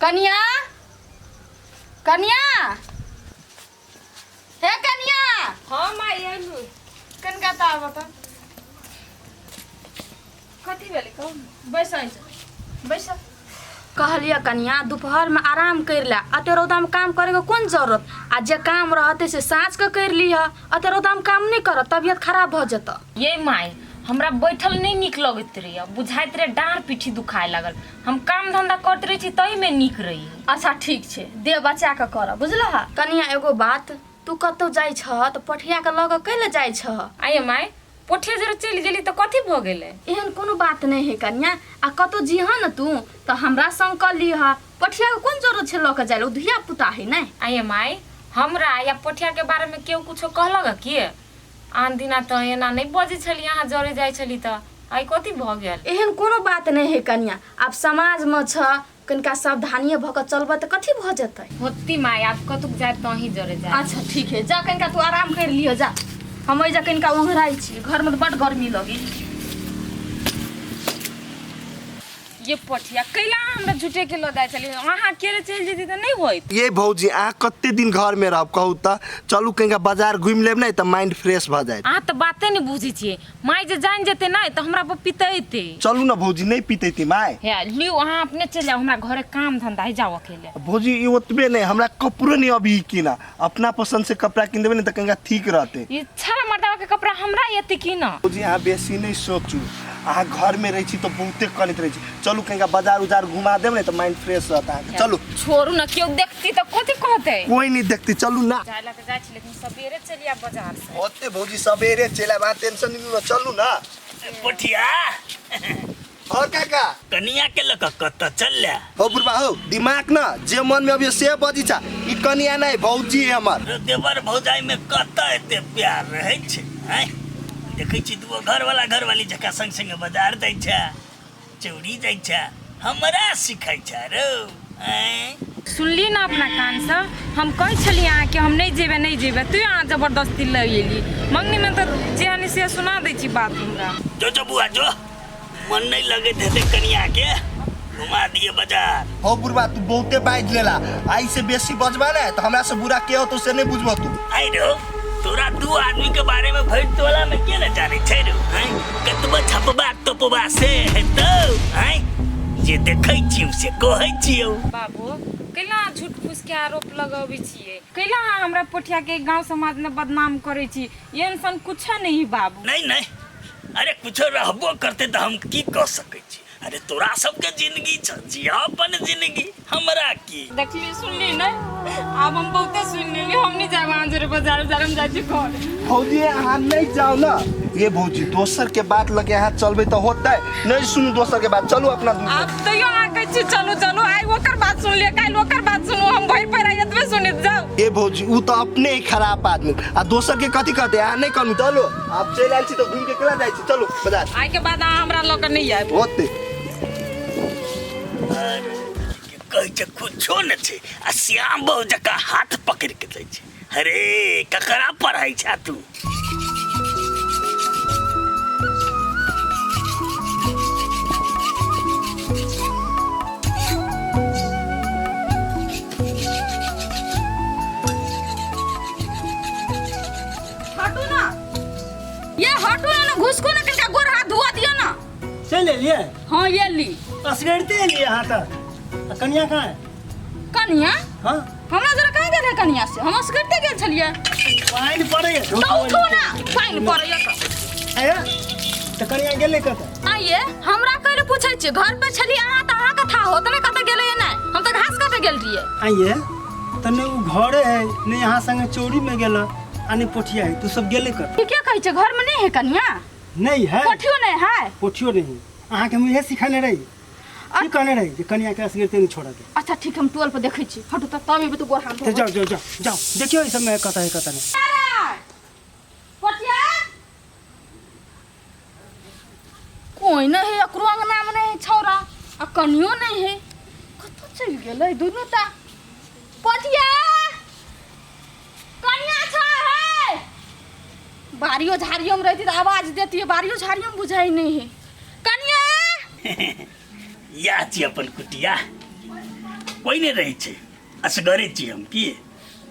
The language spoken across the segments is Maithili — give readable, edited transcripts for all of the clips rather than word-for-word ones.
कनिया, कनिया, हे कनिया। हाँ माई, आलू। कनिका तऽ आबऽ तऽ। कथी भेलै कहू? बैस, बैस। कहलियै कनिया, दोपहरमे आराम करि ले, एते रौदामे काम करैके कोन जरूरत? आ जे काम रहतै से साँझके करि लिह, एते रौदामे काम नहि करऽ, तबियत खराब भऽ जेतऽ। ये माय, हमरा बैठल नहि नीक लगैत रहैए, बुझाइत रहै डाँड़ पीठी दुखाए लागल। हम काम धंधा करैत रहै छी ताहिमे नीक रहैए। अच्छा ठीक छै, देह बचा कऽ करऽ, बुझलह? कनिया, एगो बात, तू कतहु जाइ छह तऽ पठियाके लऽ कऽ कैले जाइ छह? आइए माय, पोठिया जरे चलि गेली तऽ कथी भऽ गेलै? एहन कोनो बात नहि है कनिया, आ कतहु जिह ने तू तऽ हमरा संग कऽ लिह, पठियाके कोन जरूरत छै लऽ कऽ जाय लए, ओ धिया पुता है ने। आइए माय, हमरा या पोठियाके बारेमे केओ कुछो कहलक की? आन दिना तऽ एना नहि बजै छली अहाँ जरे जाइ छली, तऽ आइ कथी भऽ गेल? एहन कोनो बात नहि है कनिया, आब समाजमे छ, कनिका सावधानिये भऽ कऽ चलबै तऽ कथी भऽ जेतै? होती माय, आब कतुक जाय तहीं जरे जाय। अच्छा ठीक है, जा कनिका तू आराम कर लिह, जा। हम एहि जा कनिका ओंघराइ छी, घरमे तऽ बड्ड गर्मी लगी। ये पठिया कैला हमरा झूठे के लऽ जाइ छली? अहाँ अकेले चलि जेती तऽ नहि होइत। ये भौजी, अहाँ कते दिन घर में रहब कहू तऽ? चलू कनिका बाजार घुमि लेब ने तऽ माइंड फ्रेश भऽ जायत। अहाँ तऽ बाते नहि बुझै छियै माय, जे जानि जेतै नहि तऽ हमरा पर पितेतै। चलू ने भौजी, नहि पितेती माय। हे लियौ, अहाँ अपने चलि जाउ, हमरा घरे काम धंधा है, जाउ अकेले। भौजी, ई ओतबे नहि, हमरा कपड़ो नहि अभी कीना, अपना पसंद से कपड़ा कीन देबै ने तऽ कनिका ठीक रहतै। ई छड़ा मर्दावा के कपड़ा हमरा एते की न। भौजी, अहाँ बेसी नहि सोचू, अहाँ घर में रहै छी तऽ बहुते कनैत रहै छी। चलू कनिका बाजार उजार घुमा देब ने तऽ माइंड फ्रेश रहत अहाँके, चलू। छोड़ू ने, केओ देखती तऽ कथी कहतै? कोई नहीं देखती, चलू ना। जाय ला तऽ जाइ छी, लेकिन सबेरे चलि आयब बाजार से। होते भौजी, सबेरे चलि आयब, अहाँ टेंशन नहीं लिअ, चलू ना। पोठिया। और काका, कनिया के लऽ कऽ कतऽ चलले? हो बुढ़बा हो, दिमाग ना जे मन में अभी से बजी छा, ई कनिया नहीं भौजी है हमर। रे देवर भौजाई में कतऽ एते प्यार रहै छै आँय? देखै छी दूगो घरवाला घरवाली जकाँ संग संगे बाजार जाइ छै, चौरी जाइ छै, हमरा सिखै छै रौ आँय? सुनली ने अपना कानसँ, हम कहै छलियै अहाँके हम नहि जेबै, नहि जेबै, तू अहाँ जबरदस्ती लऽ एली। मङ्गनीमे तऽ जे हनी से सुना दै छी बात हमरा। जो जो बुआ जो, मन नहीं लगैत हेतै कनिया के, घुमा दिए बाजार। हो बुढ़बा, तू बहुते बाजि लेला, आइ से बेसी बजबा ने तऽ हमरा से बुरा के होतो से नहीं बुझबो तू। आइ रो, तोरा दू आदमी के बारे में भरि टोला में के ने जाने छै रो आँय? कतबो छपबा तोपबा से हेतौ आँय, जे देखै छियौ से कहै छियौ। बाबू, कैला अहाँ झूठ फूस के आरोप लगबै छियै? कैला अहाँ हमरा पोठिया के गांव समाज में बदनाम करै छी? एहन सन कुछो नहीं बाबू। नहीं नहीं, अरे कुछो रहबो करते तऽ हम की कऽ सकै छी? अरे तोरा सबके जिंदगी छ, जिया अपन जिंदगी, हमरा की। देखली सुनली नहीं, आब हम बहुते सुन लेली, हम नहीं जाब अहाँ जरे बाजार उजार, हम जाइ छी घर। भौजी, अहाँ नहीं जाओ ना। ये भौजी, दोसर के बात लगे अहाँ चलबै तऽ होतै नहीं। सुनू दोसर के बात, चलू अपना दुनू। आब तैयो अहाँ कहै छी चलू चलू, आइ ओकर बात सुन लिअ, काल्हि ओकर बात सुनू, हम भरि पैरा एतबे सुनैत जाउ। ए भौजी, उ तऽ अपने ही खराब आदमी आ दोसर के कथी कहते? अहाँ नहीं कहलू, चलू। आप चलि आयल छी तऽ घूम के केना जाइ छी? चलू बाजार। आइ के बाद अहाँ हमरा लऽ कऽ नहि आयब। होते। अरे कहै छै कुछो ने छै आ श्याम बहु जकाँ हाथ पकड़ि के दै छै। अरे ककरा पढ़ै छा तू? हटू ना, ये हटू ना, ना घुसकू ना, कनिका गोर हाथ धुआ दियो ना। चलि एलियै? हाँ, ये ली। असगरिते एलियै अहाँ तऽ? आ कनिया कहाँ है? कनिया? हाँ। हमरा जरा कहाँ गेल है कनिया से, हम असगरिते गेल छलियै। पानि पड़ैए। तऽ उठू ना, पानि पड़ैए तऽ। आया तऽ कनिया गेलै कतऽ? आइए हमरा कैले पूछै छियै? घर पर छलियै अहाँ तऽ अहाँ कथा होत ने कतऽ गेलै नहि, हम तऽ घास काटे गेल रहियै। आइए तऽ नहि ओ घरे है, नहि अहाँ संगे चौरीमे गेल आ नहि पोठिया है, तू सब गेलै कतऽ? ठीके कहै छै, घरमे नहि है कनिया। नहीं है? पोठियो नहीं है। पोठियो नहीं है। अहाँके हम इहे सिखेने रही, की कहने रही जे कनिया के असगरते नहीं छोड़ऽ के। अच्छा ठीक, हम टोल पर देखै छी, हटू तऽ तब एबै तऽ गोर हाथ तऽ जाओ जाओ जाओ जाओ, देखियौ ई सबमे कतऽ है कतऽ नहीं। पोठिया कोई नहीं है, एकरो अंगना में नहीं है छौड़ा आ कनियो नहीं है, कतऽ चलि गेलै दुनू ता? पोठिया, कनिया छ है? बारियो झाड़ियो में रहती तऽ आवाज देती, बारियो झाड़ियो में बुझाई नहीं है। कनिया या छी अपन कुटिया। कोई नहि रहै छै, असगरे छी हम। की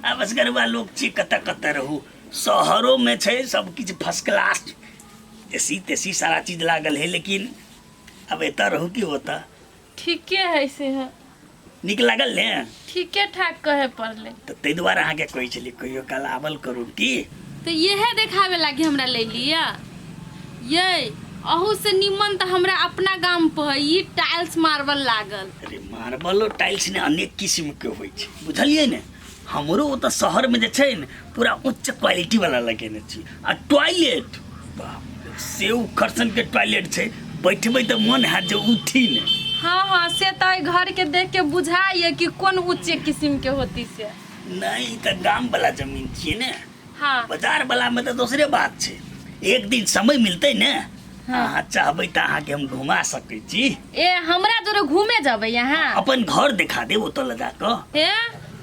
आब असगरवा लोक छी, कतऽ कतऽ रहू। शहरोमे छै सब किछु फर्स्ट क्लास, एसी तेसी सारा चीज लागल है, लेकिन अब एतऽ रहू कि ओतऽ। ठीके है से है। नीक लागल ने? ठीके ठाक कहे पड़ले। तऽ ताहि दुआरे अहाँके कहै छलियै कहियो काल आबल करू की। तऽ इहे देखावे लागी हमरा ले लिया ये? अहू से निमन तऽ हमरा अपना गाम पर है, ई टाइल्स मार्बल लागल। अरे मार्बलो टाइल्स ने अनेक किस्म के होइ छै, बुझलियै ने? हमरो ओतऽ शहरमे जे छै ने पूरा उच्च क्वालिटी वाला लगेने छी। आ टॉयलेट बाप रे, से खरसन के टॉयलेट छै, बैठबै तऽ मन हैत जे उठी ने। हाँ हाँ, से तऽ एहि घर के देख के बुझाइए कि कोन उच्च किस्म के होती से। नहि, ई तऽ गाम वाला जमीन छियै ने। हाँ। बाजार वाला में तऽ दोसरे बात छै। एक दिन समय मिलतै ने, अहाँ चाहबै तऽ अहाँके हम घुमा सकै छी। ए, हमरा जोरे घूमे जबै यहाँ? अपन घर देखा देब ओतऽ लऽ जाकऽ। ए,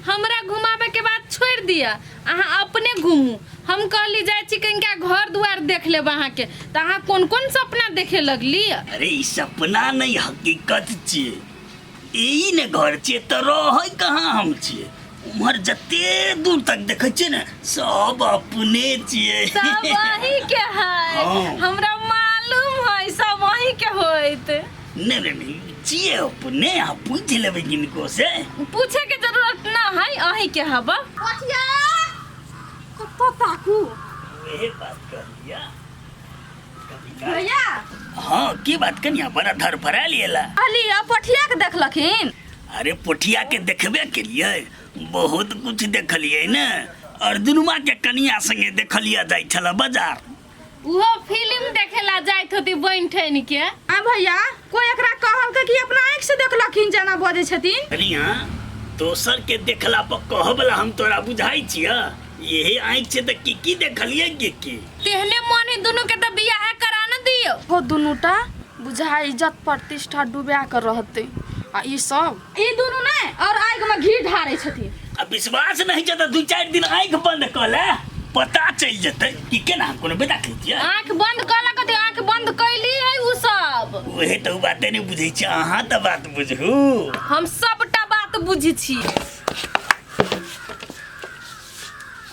हमरा घुमाबे के बात छोड़ि दिअ, अहाँ अपने घूमू। हम कहली जाइ छी कनिका घर दुआर देख लेब अहाँके, तऽ अहाँ कोन कोन सपना देखे लगली? अरे ई सपना नहि, हकीकत छियै। ई ने घर छियै तऽ रहै कहाँ हम छियै? उम्हर जते दूर तक देखै छियै ने सब अपने छियै। सब अहीं के है। हाँ। हमरा मालूम है सब अहीं के होइत। नहि नहि नहि, छियै अपने। अहाँ पूछि लेबै किनको से। पूछे के जरूरत ना है, अहीं के हब। पठिया कतऽ ताकू? वही बात कहलिया कभी काल। भैया। हाँ, की बात कनिया, बड़ा धड़फड़ायल एला। कहली आ पठिया के देखलखिन? अरे पोठिया के देखबे केलियै, बहुत कुछ देखलियै ने। अर्जुनमा के कनिया संगे देखलियै जाइ छल बाजार। उहो फिल्म देखेला जाइत होती बनि ठनि के। आ भैया, कोई एकरा कहलकै कि अपना आँखि से देखलखिन जेना बजै छथिन? कनिया, दोसर के देखला पर कहबला हम तोरा बुझाइ छिय? यही आँखि छै तऽ की की देखलियै की की। तेहने मन है दुनू के तऽ बियाह करा न दियौ। हो दुनूटा बुझा इज्जत प्रतिष्ठा डुबा के रहतै। आ ई सब ई दुनू नहि और आगि में घी ढारै छथिन। आ विश्वास नहीं छै तऽ 2-4 दिन आँखि बंद कऽ ले, पता चलि जेतै कि केना हम कोनो बेटा कहै छियै। आँखि बंद कऽ लऽ कथी? आँखि बंद कैली है उ सब। ओहे तऽ उ बाते नहि बुझै छै, अहाँ तऽ बात बुझू। हम सबटा बात बुझै छी।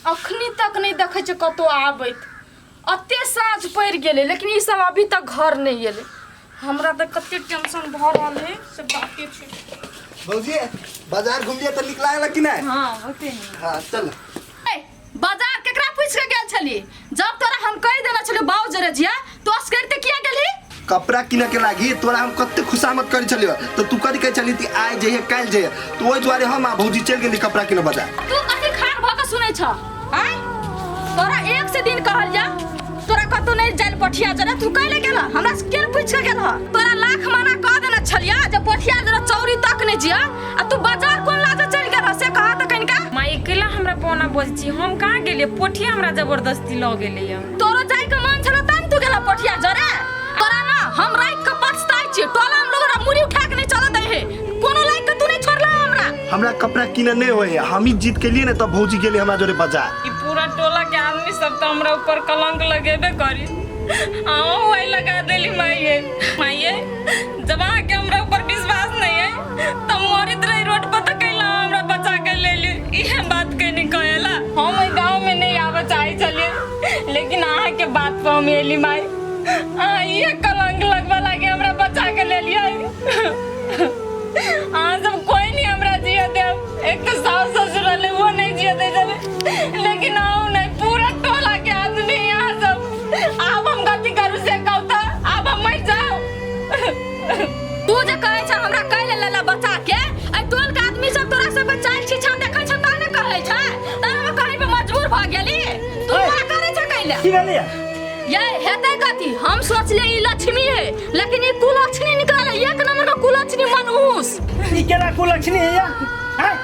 अखनी तक नहि देखै छै कतौ आबैत। अते साँझ पड़ि गेलै लेकिन ई सब अभी तक घर नहि एलै। हमरा तऽ कते टेंशन भऽ रहल है से बाते छै। भौजी, बाजार घुमलियै तऽ नीक लागल कि नहि? हाँ, बहुते नीक। हाँ चल। ए, बाजार केकरा पूछि के गेल छली? जब तोरा हम कहि देने छलियौ बाउ जरे जिया, तू असगर ते किया गेलही? कपड़ा किने के लागी तोरा हम कते खुशामद करै छलियौ तऽ तू कथी कहै छली कि आइ जइहे काल्हि जइहे, तऽ ओहि दुआरे हम आ भौजी चलि गेली कपड़ा किने बाजार। तू कथी खार भऽ के सुनै छ? आँय, तोरा एक से दिन कहलिया तोरा कतौ नहीं जाइल पठिया जरे, तू कैले गेल? हमरा से केन पूछि के गेल? तोरा लाख मना कह देने छलिया जे पठिया जरे चौरी तक नहीं जिया, आ तू बाजार कोन लाजे चलि गेल से कहा तऽ कनिका। माँ, अकेला हमरा पौना बजै छी, हम कहाँ गेलियै? पोठिया हमरा जबरदस्ती लऽ गेलैया। तोरो जाय के मन छलो तब तू गेला पठिया जरे। तोरा ना हम रात के पछताइ छियै, टोला में लोग हमरा मुड़ी उठा के नहीं चलत दै हे, कोनो लाइक के तू नहीं छोड़ला हमरा। हमरा कपड़ा किने नहीं होय है, हम ही जीत के लिए ने तब भौजी गेली हमरा जोरे बाजार। ई पूरा टोला के आदमी सब तो हमरा ऊपर कलंक लगेबे करी। अहूँ वही लगा देली माइये। माइये, जब अहाँके हमरा ऊपर विश्वास नहीं है तब मरैत रही रोड पर तऽ कैला हमरा बचा के ले ली? इहे बात कहनी कहेला हम एहि गाँव में नहीं आबऽ चाहै छलियै, लेकिन अहाँके बात पर हम एली माई। अहाँ इहे कलंक लगबऽ लागे हमरा बचा के ले लियै। अहाँ सब कोई नहीं हमरा जिया देब। एक तो सास ससुर रहले वो नहीं जिया दे छलै, लेकिन अहूँ नहीं, पूरा टोला के आदमी यहाँ सब। आब हम गलती करू से कहू तऽ आब हम मरि जाउ। तू जे कहै छ हमरा कैले लेला बचा के, एहि टोल के आदमी सब तोरा सब के चालि छिछा देखै छ तहने कहै छ, तहन हम कहै पे मजबूर भऽ गेली। तू ओए। का करै छ कैले? की भेलैया? ये हेतै कथी, हम सोचलियै ई लक्ष्मी है, लेकिन ई कुलक्षणी निकलल है, एक नंबर के कुलक्षणी मनहूस। ई केना कुलक्षणी है या? हैं?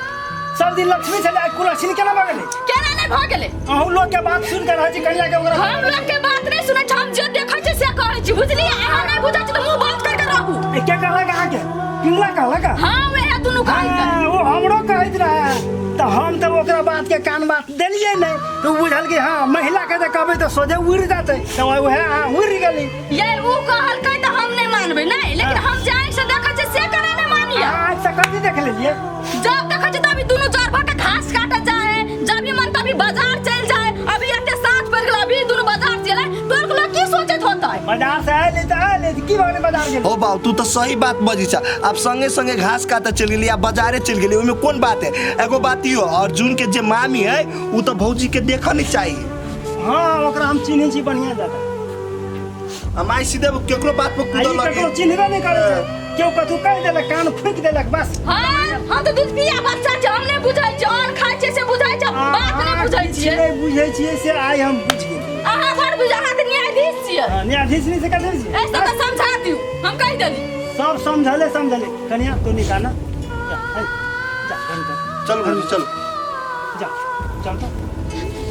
सब दिन लक्ष्मी छलै, आइ कुलक्षणी केना भऽ गेलै? केना नहि भऽ गेलै? अहूँ लोग के बात सुन के रहै छी कनिया के ओकरा। हम लोग के बात नहीं सुनै छी, हम जे देखै छी से कहै छी, बुझलियै? अहाँ नहि बुझै छी तऽ मुंह बंद कर के रहू। ए, के कहलक अहाँके? पिंगला कहलक? हाँ, वएह दुनू कहलकै। हाँ, ओ हमरो कहैत रहे तऽ हम तऽ ओकरा बात के कान बात देलियै नहि, तऽ ओ बुझल कि हाँ महिला के जे कहबै तऽ सोझे उड़ि जेतै, तऽ उएह अहाँ उड़ि गेली। ये ऊ कहलकै तऽ हम नहि मानबै नहि, लेकिन हम जे आँखि से देखै छी से केना नहि मानबै? नहीं है। आज से कथी देख लेलिए? जब देखै छी तभी दुनू जर भऽ के घास काटऽ जाए, जब भी मन तभी बाजार चलि जाए। अभी एते साँझ पड़ि गेल, अभी दुनू बाजार चले, तोर के लोग की सोचैत होतै? बाजार से आयल तऽ आयल, की भऽ गेलै बाजार गेल? हो बाबू, तू तो सही बात बजै छ। आब संगे संगे घास काटे चलि गेली आ बाजारे चलि गेली, ओहिमे कोन बात है? एगो बात इहो, अर्जुन के जे मामी है उ तो भौजी के देखऽ नहीं चाहिए। हाँ, ओकरा हम चिन्है छी बढ़िया जाता। आ माई सीधे केकरो बात पर आ कूदऽ ई लगे। ककरो चिन्हबे नहि करै छै, केओ कथू कहि देलक कान फूकि देलक बस। हाँ, हम तऽ दूध पिया बच्चा छै, हम नहि बुझै छियै। अन्न खाइ छियै से बुझै छै, बात नहि बुझै छियै। नहि बुझै छियै से आइ हम बुझि गेलियै। अहाँ बड़ बुझ, अहाँ तऽ न्यायाधीश छियै। हाँ, न्यायाधीश नहि से कथी छियै? ऐसे तऽ समझा दियौ, हम कहि देली। सब समझले समझले। कनिया तू निकाल ना, जा है, जा घर जा। चल भौजी चल। जा चल तो।